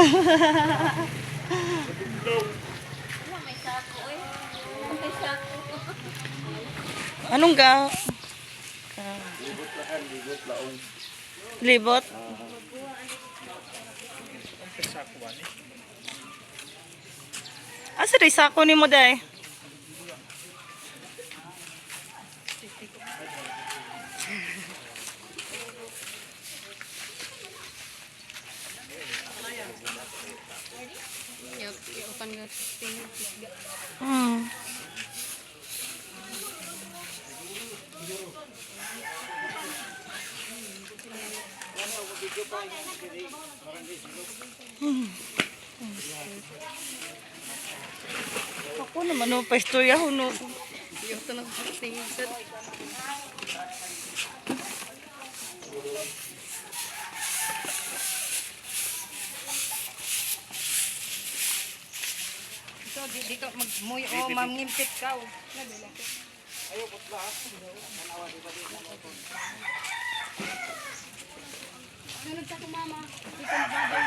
Wala, may sako eh. May sako. Anong ga? Libot lang, libot laong. Libot? Asa rin sako ni mo day? Open nga. Ako naman no, paistorya ko no. Yung tunog tingin sa Ito, di ka magmuyo o mangimpit ka. Oh. Sunod sa mama. Di ka magbabay.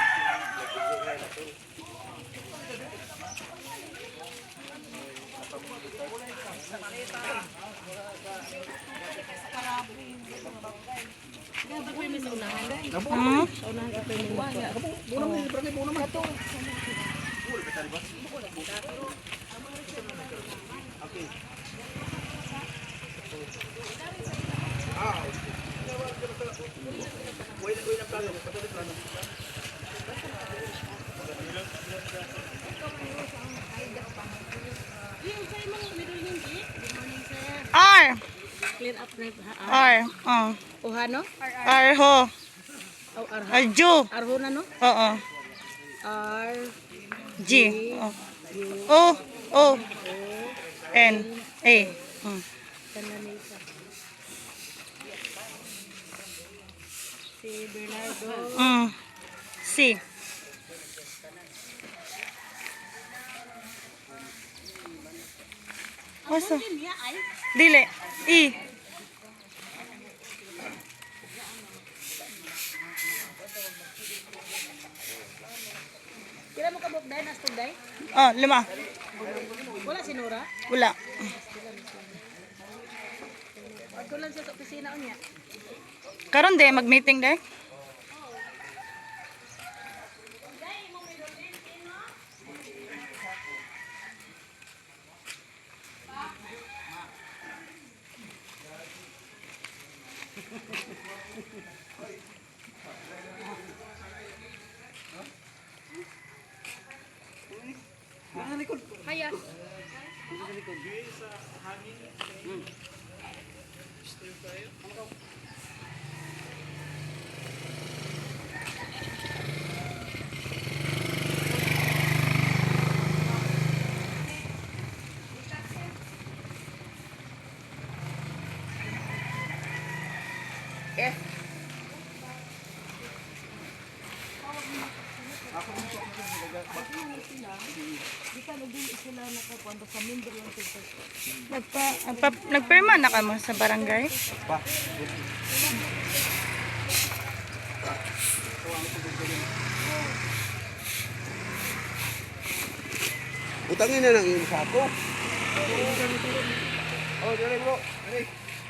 R. Clean up na R. Oh. Uha, no? R ho. Oh, R. Arju. R ho na, no? Oo. R. G. O. O. O. N. A. Kananita. Si Bernardo. C. Asa? Dili. E. Kila mo kabuk day, nastog day? Oh, lima. Wala si Nora? Wala. Ako lang siya sa opisina niya. Karon de mag-meeting de. Haya. F. Nagpirma na ka mo sa barangay? Pa. Utangin na lang yung sako. Oh, dali bro. Dali.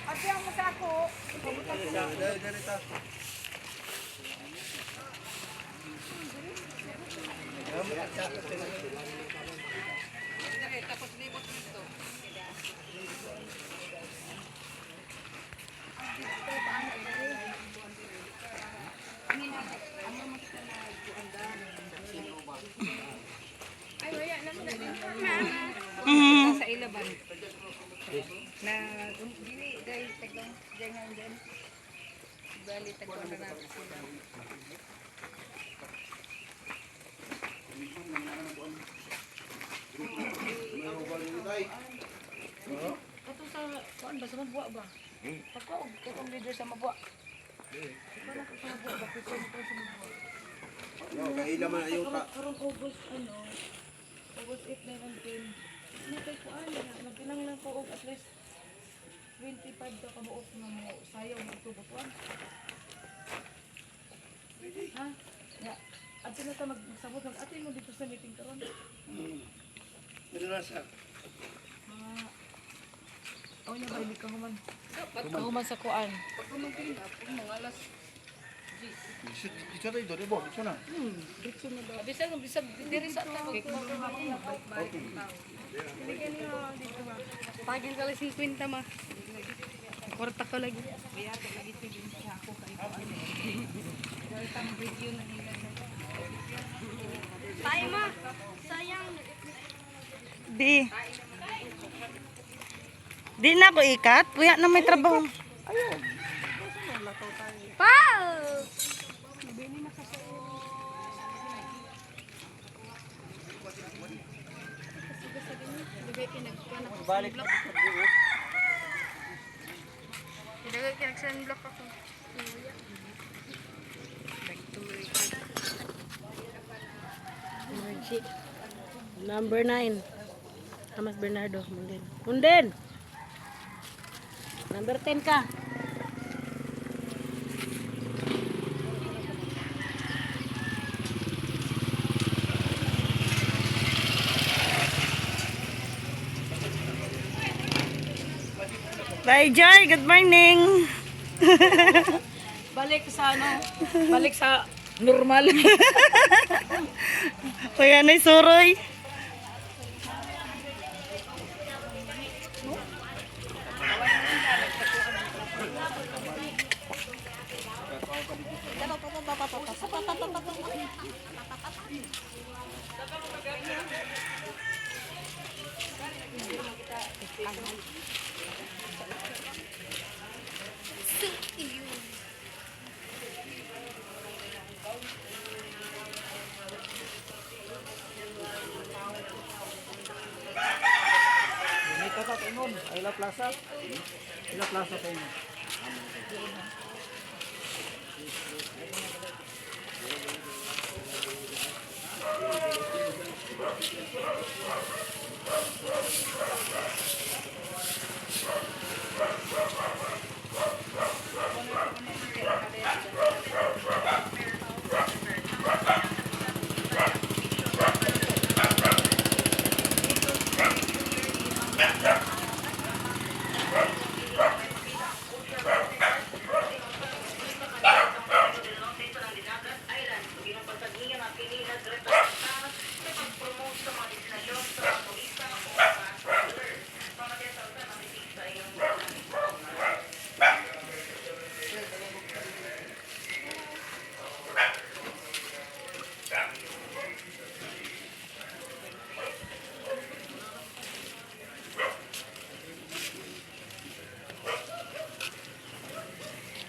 Ate, ang masako. Dali, dali ta. Sa ilaban. Na, dili, dahil taglong, dyan nga dyan. Bali, taglong na natin sila. Kato sa, kuan ba, sa Mabua ba? Pagka, katong leader sa Mabua. No, kaila man ayo ta. Karong August, ano, August 8, 9, and 10. Ano kay kuan, nagkinanglan ko og at least 25 ka kabuok nga mo sayaw ng tubo kuan. Ha? Ya. Adto na ta magsabot mag atin mo dito sa meeting karon. Dito na siya. Mga Oh, nya ba hindi ka human. Kahuman sa kuan. Mga alas. Dito na dito, dito na. Bisag bisag diri sa ta. Pagin ka lang 50 ma. Kwarta ko lagi. Tayo ma. Sayang. Di. Di na ako ikat. Kuya na may trabaho. Pa! Balik. Dagay kay nag-sunblock ako. Number 9. Thomas Bernardo. Munden. Munden! Number 10 ka. Bye, Joy. Good morning. Balik sa ano? Balik sa normal. Kuya na suroy. Dito ka kainon, Ayla Plaza. Ayla Plaza kayo.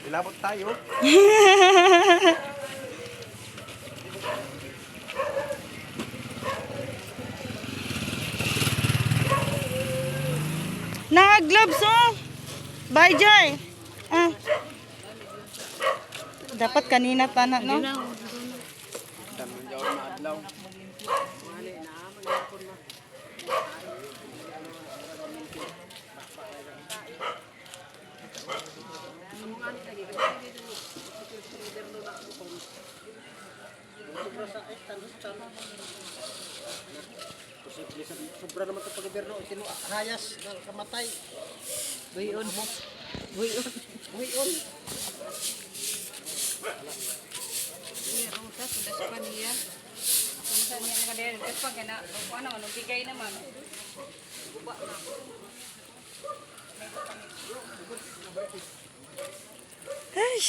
Ilabot tayo. Naka-gloves, oh. Bye, Joy. Ah. Dapat kanina pa na, no? Damang jaw na adlaw. Sobra naman ito pag-gobyerno, sino hayas na kamatay. Buhion. Buhion. Buhion. Rosa, sudah pa niya. Kung saan niya nakadere, tapos pag na, kung ano, anong bigay naman. Guba na. Ay,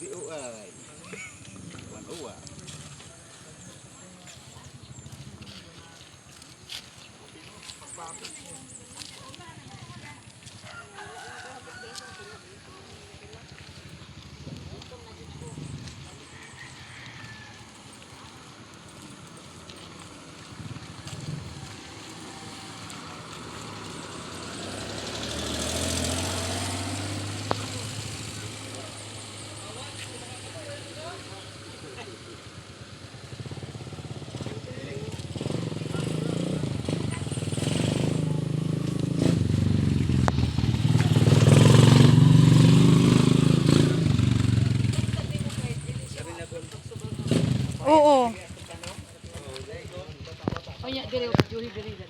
BOI. 101. Oo. Onya diri, juhi diri.